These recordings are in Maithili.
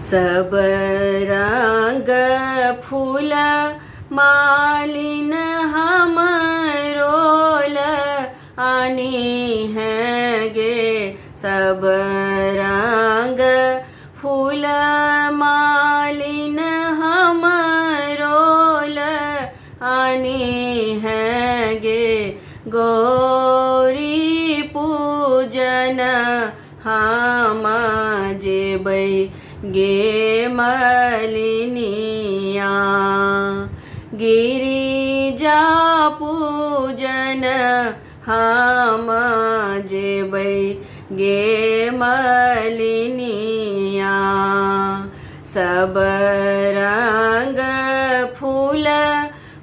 सब रंग फूल मालिन हमरो आनी है गे। सब रंग फूल मालिन हमरो आनी है गे। गौरी पूजन हम जेबै गे मलिनिया। गिरिजा पूजन हम जेबै गे मलिनिया। सब रंग फूल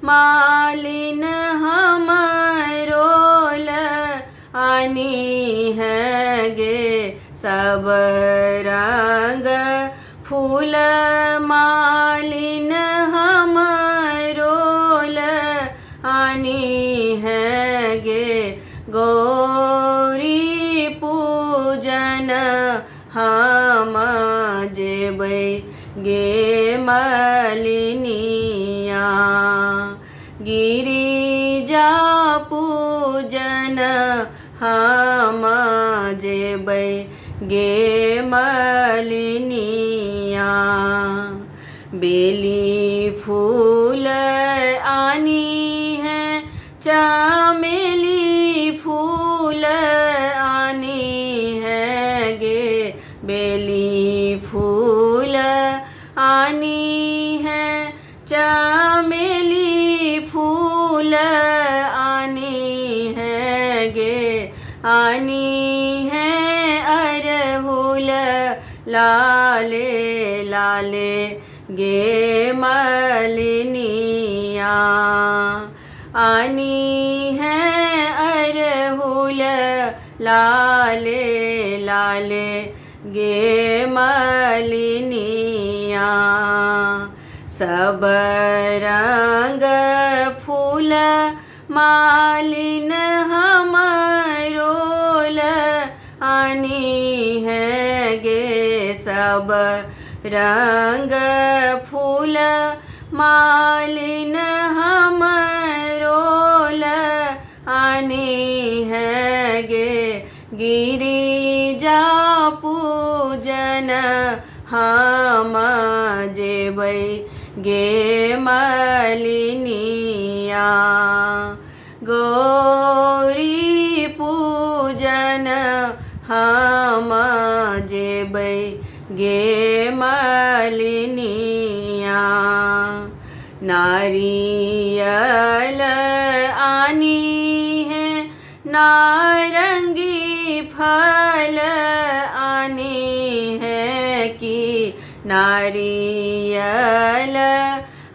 मालिन हमरो आनी है गे। सब रंग फूल मालिन हमरो आनी है गे। गौरी पूजन हम जेबै गे मलिनिया। गिरिजा पूजन हम जेबै गे मलिनिया। बेली फूल आनी है, चमेली फूल आनी है गे। बेली फूल आनी है, चमेली फूल आनी है गे। आनी है अरहुल लाले लाले गे मलिनिया। आनी है अरहुल लाले लाले गे मलिनिया। सब रंग फूल मालिन हमरो आनी है गे। सब रंग फूल मालिन हमरो आनी है गे। गिरिजा पूजन हम जेबै गे मलिनिया। गौरी पूजन हम जेबै गे मलिनिया। नारियल आनी है, नारंगी फल आनी है कि। नारियल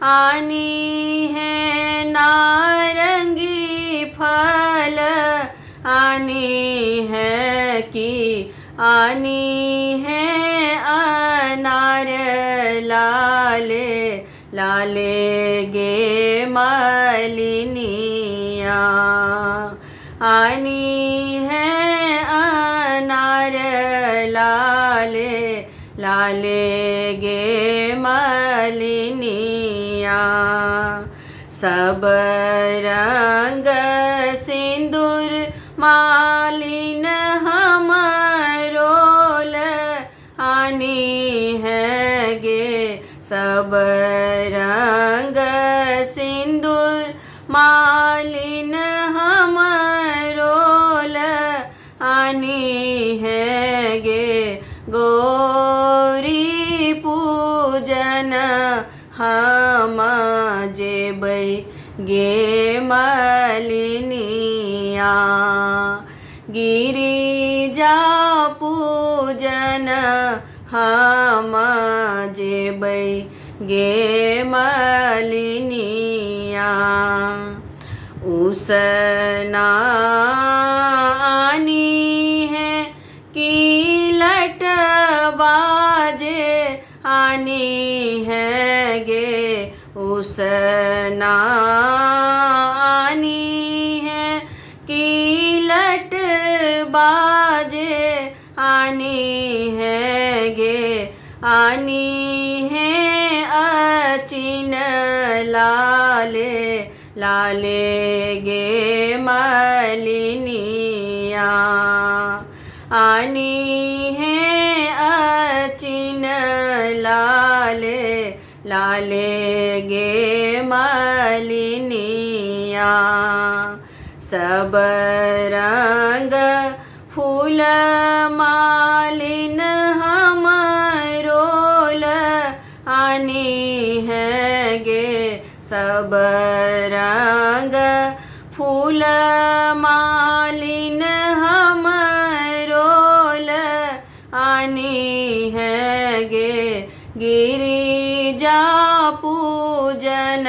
आनी है, नारंगी फल आनी है कि। आनी है अनार लाले लाले गे मलिनिया। आनी है अनार लाले लाले गे मलिनिया। सब रंग सिंदूर मालिन हमरो आनी है गे। सब रंग सिंदूर मालिन हमरो आनी है गे। गौरी पूजन हम जेबै गे मलिनिया। गिरिजा पूजन हम जेबै गे मलिनिया। उसना आनी है कि लट बाजे आनी है गे। उसना आनी है कि लट बाजे आनी है गे। आनी है अचिन लाले लाले गे मलिनिया। आनी है अचिन लाले लाले गे मलिनिया। सब रंग फूल मालिन हम रोल आनी है गे। सब रंग फूल मालिन हम रोल आनी है गे। गिरिजा पूजन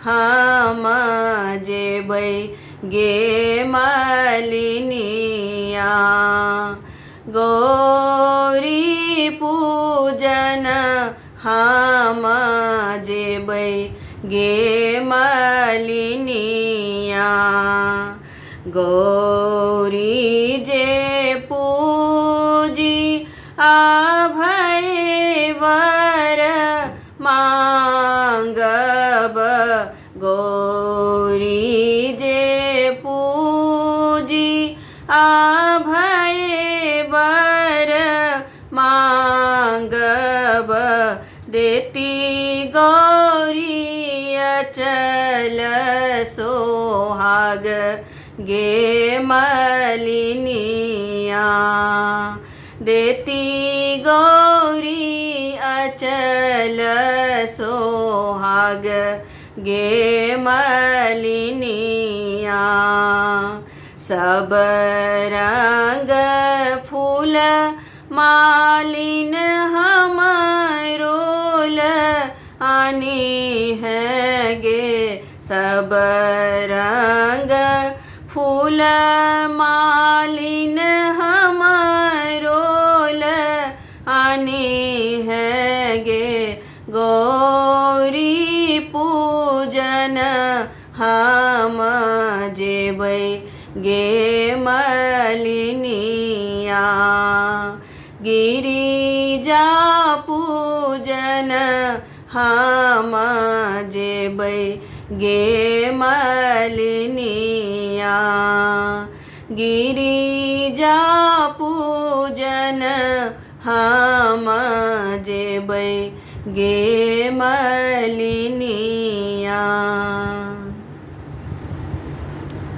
हम जेबै गे मलिनिया। गौरी पूजन हम जेबै गे मलिनिया। गौरी जे पूजी अभय वर मांगब। गौरी जे पूजी अभय वर मांगब। देती गौरी अचल सोहाग गे मलिनिया। देती गौरी अचल सोहाग गे मलिनिया। सब रंग फूल मालिन हम रोल आनी है गे। सब रंग फूल मालिन हम रोल आनी है गे। गौरी पूजन हम जेबै गे मलिनिया। गिरिजा पूजन हम जेबै गे मलिनिया। गिरिजा पूजन हम जेबै गे मलिनिया।